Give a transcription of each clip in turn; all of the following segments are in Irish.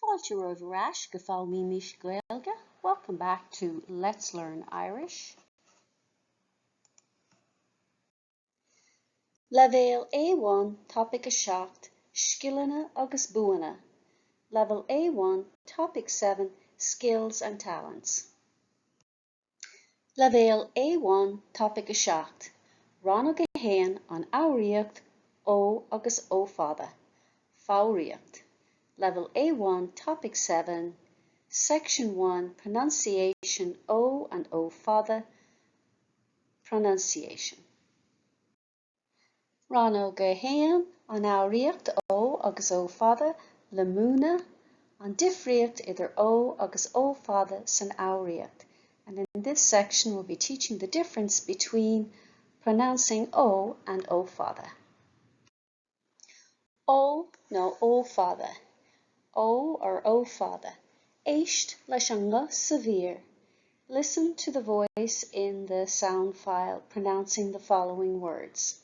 Fáilte romhaibh ar ais go Foghlaimímis Gaeilge, welcome back to Let's Learn Irish. Leibhéal A1 Topaic 7, Scileanna agus Buanna Level A1 Topic 7, Skills and Talents. Leibhéal A1 Topaic 7, Rannóg 1 An Fhoghraíocht Ó agus Ó fada, Foghraíocht, Level A1 Topic 7, Section 1 Pronunciation Ó and Ó fada, Pronunciation. Rannóg 1, An Fhoghraíocht Ó agus Ó fada le múineadh, An difríocht idir Ó agus Ó fada san fhoghraíocht and in this section we'll be teaching the difference between pronouncing Ó and Ó fada. Ó nó Ó fada, Ó or Ó fada, Éist leis an nguth sa mhír Listen to the voice in the sound file pronouncing the following words.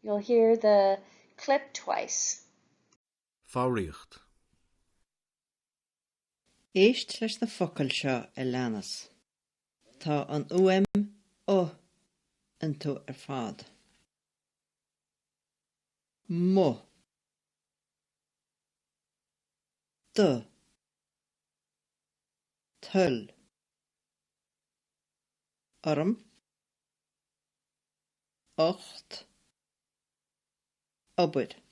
You'll hear the clip twice. Foghraíocht. Éist leis na focail seo a leanas. Tá an fhuaim u iontu ar fad. Mo. Do. Toil. Orm. Ucht. Obair.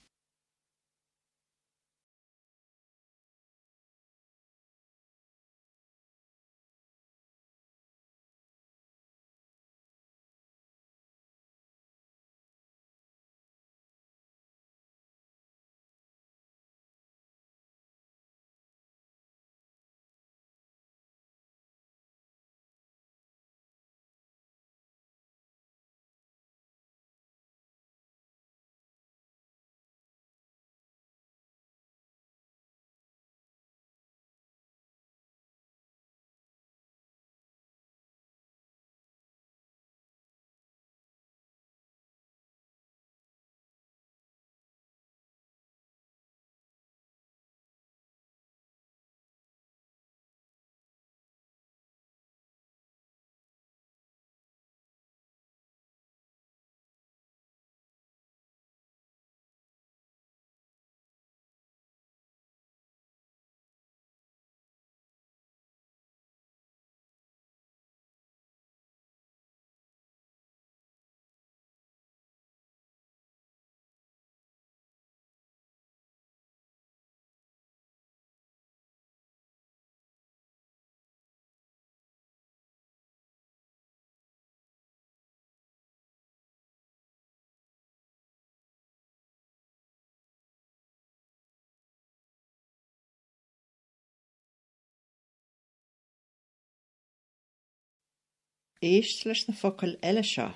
Éist leis na focail eile seo.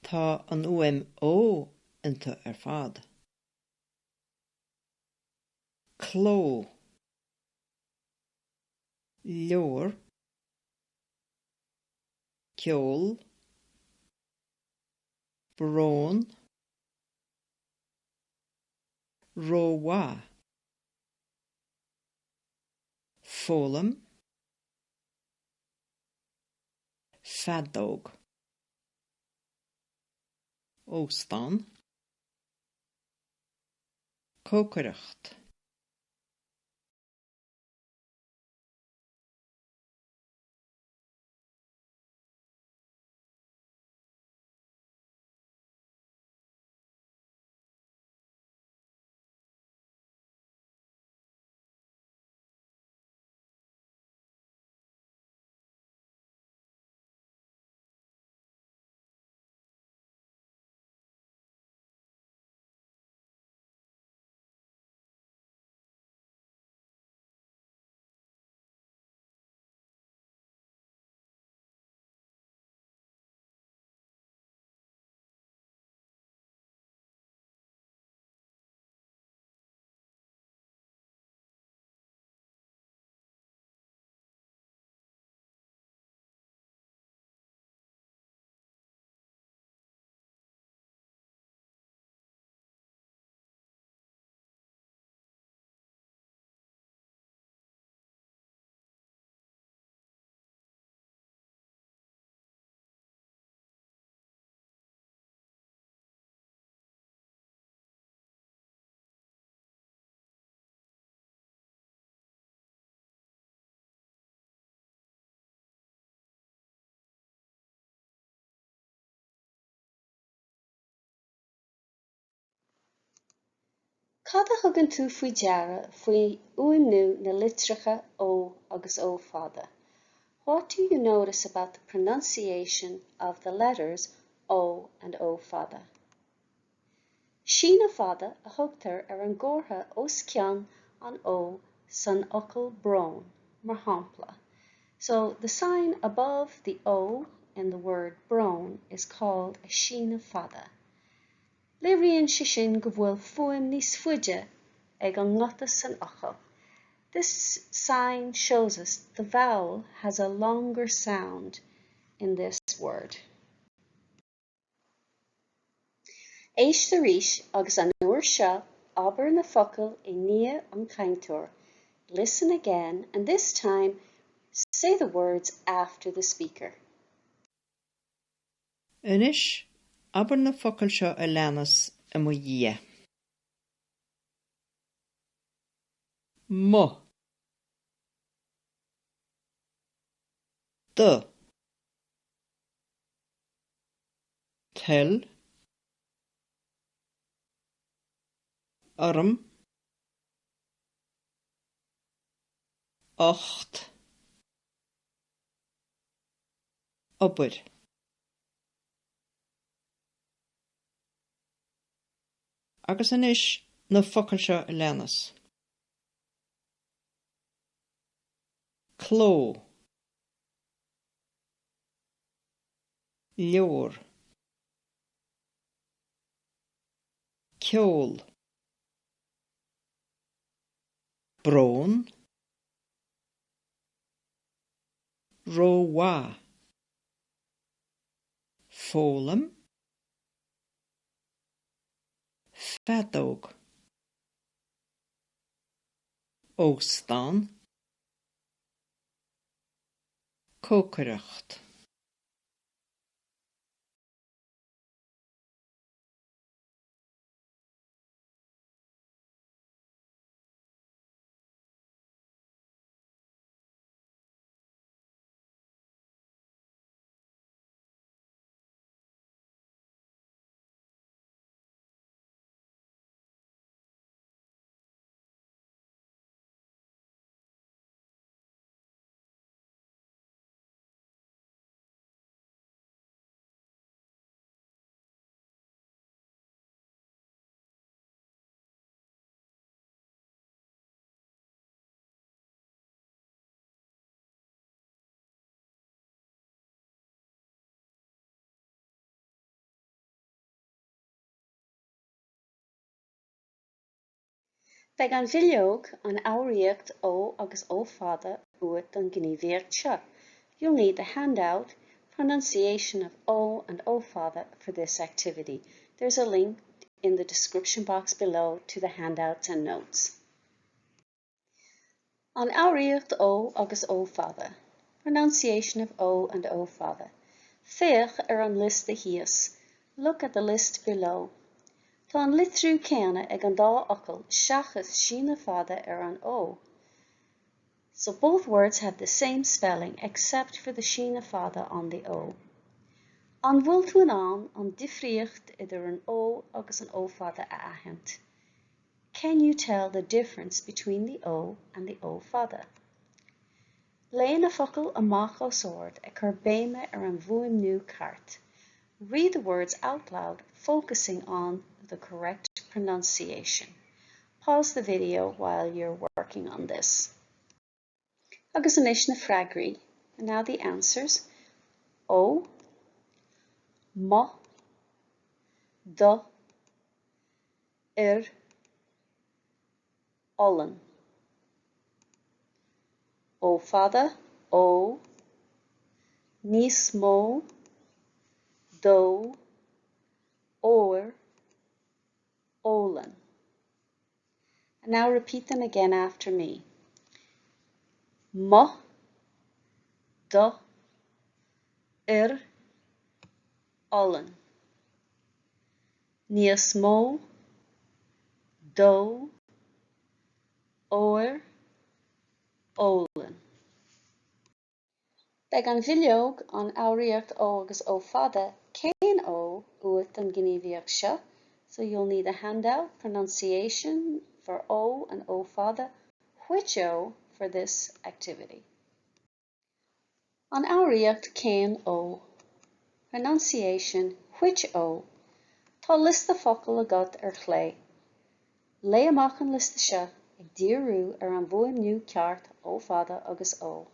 Tá an fhuaim ó iontu ar fad. Cló. Leabhar. Ceol. Brón. Rómhaith. Foghlaim. Feadóg. Óstán. Cócaireacht. Cad a thugann tú faoi deara faoi fhuaimniú na litreacha O agus O fada? What do you notice about the pronunciation of the letters O and O fada? Síneadh fada a thugtar ar an gcomhartha os cionn an O san fhocal brón, mar shampla. So the sign above the O in the word brón is called a síneadh fada. Léiríonn sé sin go bhfuil fuaim níos faide ag an nguta san fhocal. This sign shows us the vowel has a longer sound in this word. Éist arís agus an uair seo abair na focail i ndiaidh an chainteoir. Listen again and this time say the words after the speaker. Anois, abair na focail seo a leanas i mo dhiaidh. Mo. Do. Toil. Orm. Ucht. Obair. Agus anois na focail seo a leanas. Cló. Leabhar. Ceol. Brón. Rómhaith. Foghlaim. Feadóg. Óstán. Cócaireacht. Beidh an bhileog, an fhoghraíocht O agus O fada, uait don ghníomhaíocht seo. You'll need the handout, Pronunciation of O and O fada for this activity. There's a link in the description box below to the handouts and notes. An fhoghraíocht O agus O fada, Pronunciation of O and O fada. Féach ar an liosta thíos, Look at the list below. Tá an litriú céanna ag an dá fhocal seachas síneadh fada ar an O. So both words have the same spelling except for the síneadh fada on the O. An bhfuil tú in ann an difríocht idir an O agus an O fada a aithint? Can you tell the difference between the O and the O fada? Léigh na focail amach os ard ag cur béime ar an bhfuaimniú ceart. Read the words out loud focusing on the correct pronunciation. Pause the video while you're working on this. Agus anois na freagraí. And now the answers. O, mo, do, ur, olann. O fada, ó, níos mó, dó, ór, ólann. And now repeat them again after me. Mo, do, ur, olann. Níos mó, dó, ór, ólann. Beidh an bhileog, an fhoghraíocht O agus O fada, Cén O? uait don ghníomhaíocht seo. So you'll need a handout, pronunciation for O and O fada, which O for this activity. An fhoghraíocht cén O? Pronunciation, which O? Tá liosta focal agat ar chlé. Léigh amach an liosta seo, ag díriú ar an bhfuaimniú ceart O fada agus Ó.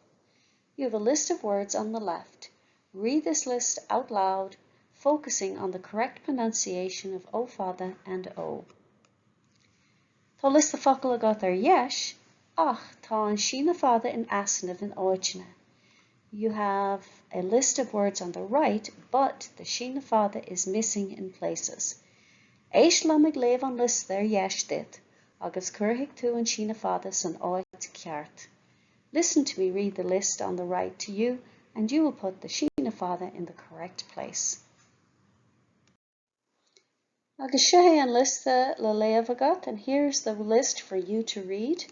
You have a list of words on the left. Read this list out loud, focusing on the correct pronunciation of O fada and Ó. Tá liosta focal agat ar dheis, ach tá an síneadh fada in easnamh in áiteanna. You have a list of words on the right, but the síneadh fada is missing in places. Éist liom ag léamh an liosta ar dheis duit, agus cuirfidh tú an síneadh fada san áit ceart. Listen to me read the list on the right to you, and you will put the síneadh fada in the correct place. Agus seo é an liosta le léamh agat, and here's the list for you to read.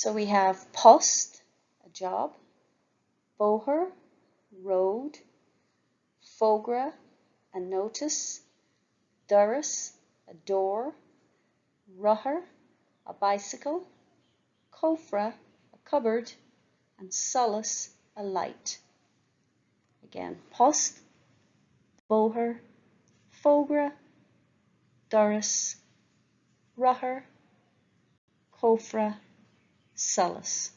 So we have post, a job, bóthar, road, fógra, a notice, doras, a door, rothar, a bicycle, cófra, a cupboard, and solas, a light. Again, post, bóthar, fógra, doras, rothar, cófra, solas.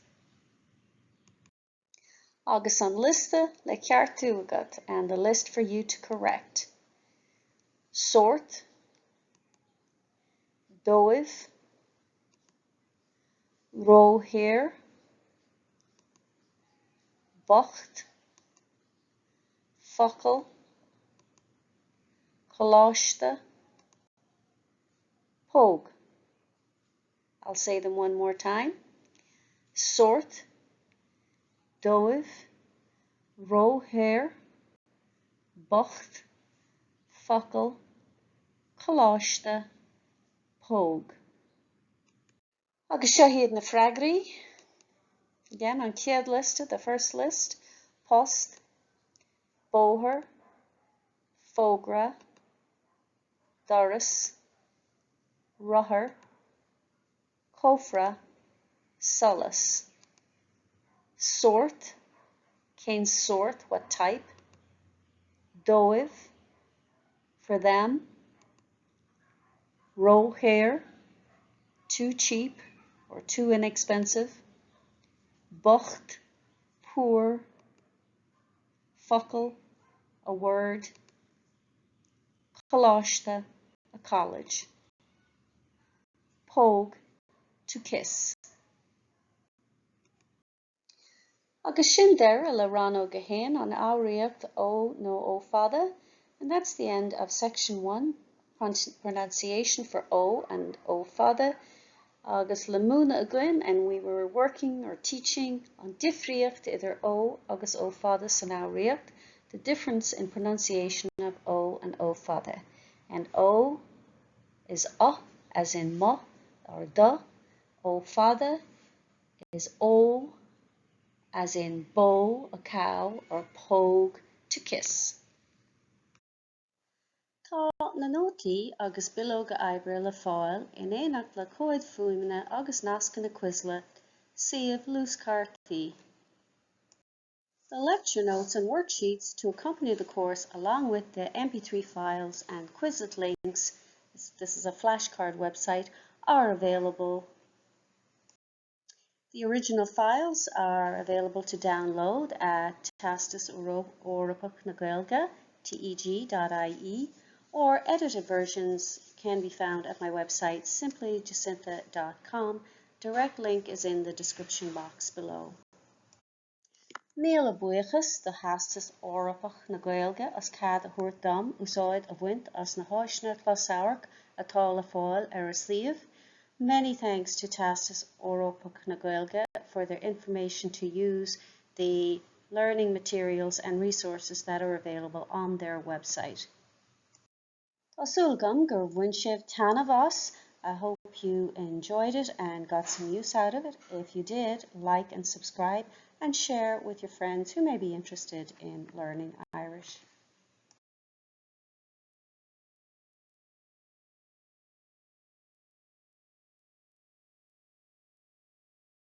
Agus an liosta le ceartú agat and the list for you to correct. Sórt, dóibh, ródhaor, bocht, focal, coláiste, póg. I'll say them one more time. Sórt, dóibh, ródhaor, bocht, focal, coláiste, póg. Agus seo iad na freagraí. Again, an chéad liosta, the first list, post, bóthar, fógra, doras, rothar, cófra, solas. Sórt, cén sórt, what type, dóibh, for them, ródhaor, too cheap or too inexpensive, bocht, poor, focal, a word, coláiste, a college. Póg, to kiss. Agus sin deireadh le rannóg a haon, an fhoghraíocht Ó nó Ó fada, and that's the end of section 1, pronunciation for Ó and Ó fada, agus le múineadh againn and we were working or teaching an difríocht idir Ó agus Ó fada san fhoghraíocht, the difference in pronunciation of Ó and Ó fada. And Ó is O as in mo or do, Ó fada is Ó as in bó, a cow, or póg, to kiss. Tá na nótaí agus bileoga oibre le fáil in éineacht le comhaid fuaime agus nascanna Quizlet, suíomh luaschártaí. The lecture notes and worksheets to accompany the course along with the MP3 files and Quizlet links, this is a flashcard website, are available The original files are available to download at Teastas Eorpach na Gaeilge, teg.ie, or edited versions can be found at my website simplyjacintha.com. Direct link is in the description box below. Míle buíochas do Theastas Eorpach na Gaeilge as cead a thabhairt dom úsáid a bhaint as na háiseanna closamhairc atá le fáil ar a suíomh. Many thanks to Teastas Eorpach na Gaeilge for their information to use the learning materials and resources that are available on their website. Tá súil agam gur bhain sibh taitneamh as. I hope hope you enjoyed it and got some use out of it. If you did, like and subscribe and share with your friends who may be interested in learning Irish.